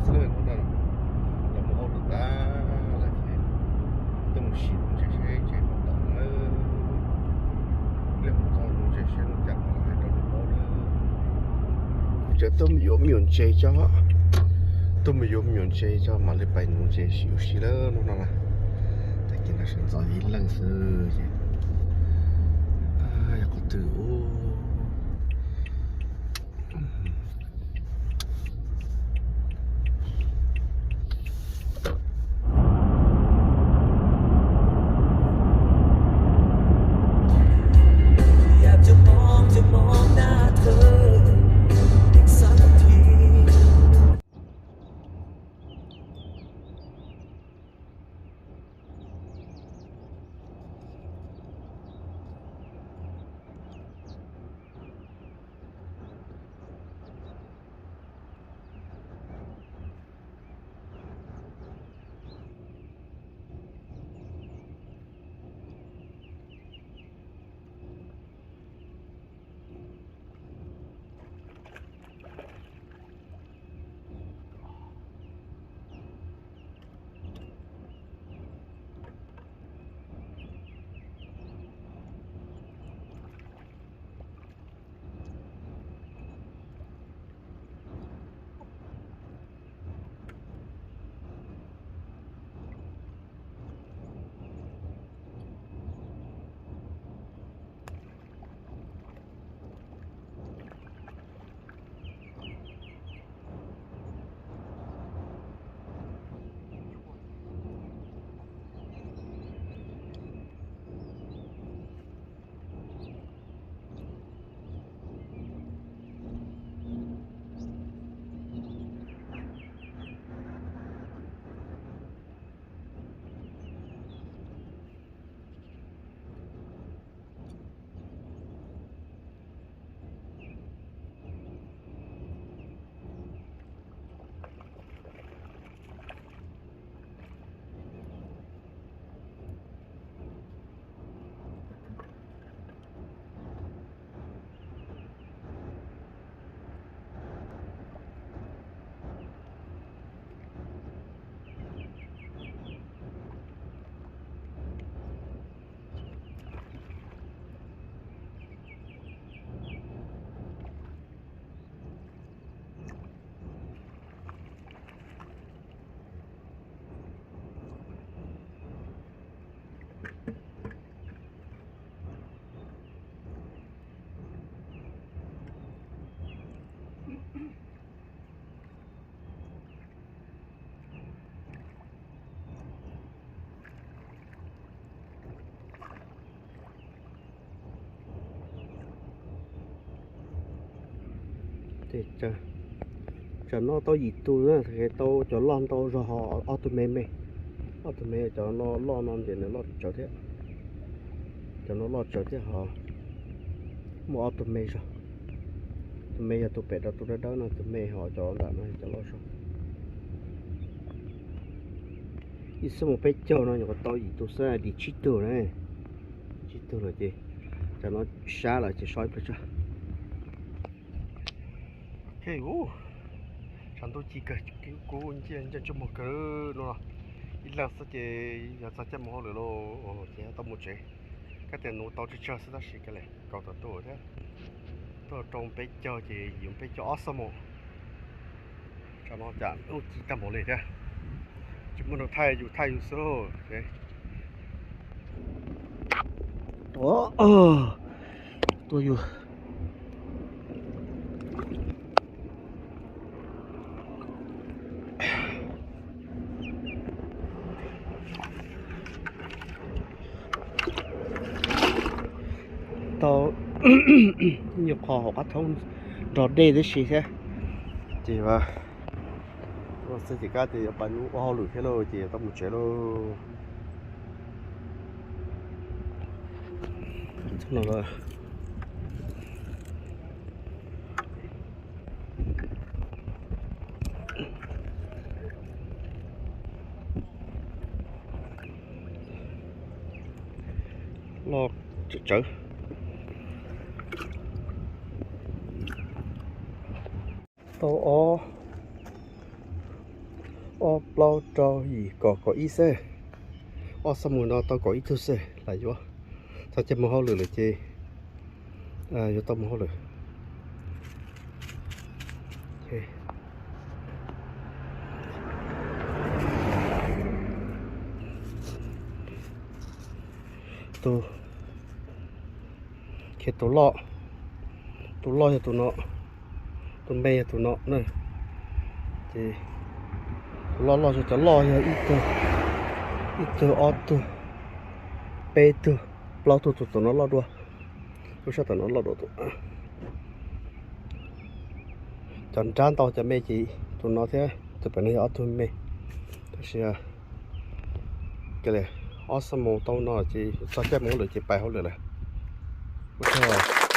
Xwb hnub no los mus hauj lwm tag lawm ces tuaj mus sim nuv ntses seb ntses puas tau na. Ib pliag mus txog nuv ntses seb nws cas los hais rau nej paub na. Ces tuaj mus yuav me nyuam ntses tso, tuaj mus yuav me nyuam ntses tso mam li pais nuv ntses ib si lawm hnub no na. Tag kis no sawv ntxov ib leeg xwb ces yog qhov twg ub. Tsam no tau yim tus na, tau cov loj ntau zog ho ob tug me me. Ob tug me cov no loj no ces nws loj tsawv thiab. Cov no loj tsawv thiab ho muaj ob tug me zog. Tus me yog tus pem rau tus dawb dawb no, tus me ho cov ntawm no cov loj zog. Ib xuab moos peb caug no nyuam qhuav tau yim tus xwb, dim tsib tug na. Tsib tug lawm ces tsam no sab lawm ces so ib pliag tso. Ok, tshav ntuj ci kawg, kub nciaj ntsej ntsej muag kawg no. Ib leeg xwb ces yog txog caij mus hauj lwm lauj ces tau mus tsev. Kab tias nuv tau tsawg tsawg xwb tab sis kav liam, kaus tawm tuaj thiab. Tuaj rau peb caug ces yus peb caug ob xuab moos. Tsam no cas ub ci tag npaum li thiab. Tsis muaj neeg thaij yus, thaij yus xwb lauj. Tuaj yus tau nyuam qhuav hauv qab thoob nrog dej tib si thiab. Ces ua xwb ces kab tias yuav pais ua hauj lwm thiab lauj ces tau mus tsev lauj. Loj tsawv tsawv. Tau ob, Ob plaub rau yim kaum kaum ib xwb. Ob xuab moos no tau kaum ib tug xwb lam yuav. Txog caij mus hauj lwm lawm ces yuav tau mus hauj lwm. Tus, tus loj, tus loj yog tus no, tus me yog tus no na. Ces tus loj loj, cov loj yog ib tug, ib tug, ob tug, peb tug, plaub tug, tus tom no loj dua. Lub sab tom no loj dua tus. Cov nrab ntau, cov me ces tus no thiab tus pem no yog ob tug me. Tab sis ob xuab moos tau no ces txog caij mus hauj lwm ces pais hauj lwm lawm. Ua tsaug.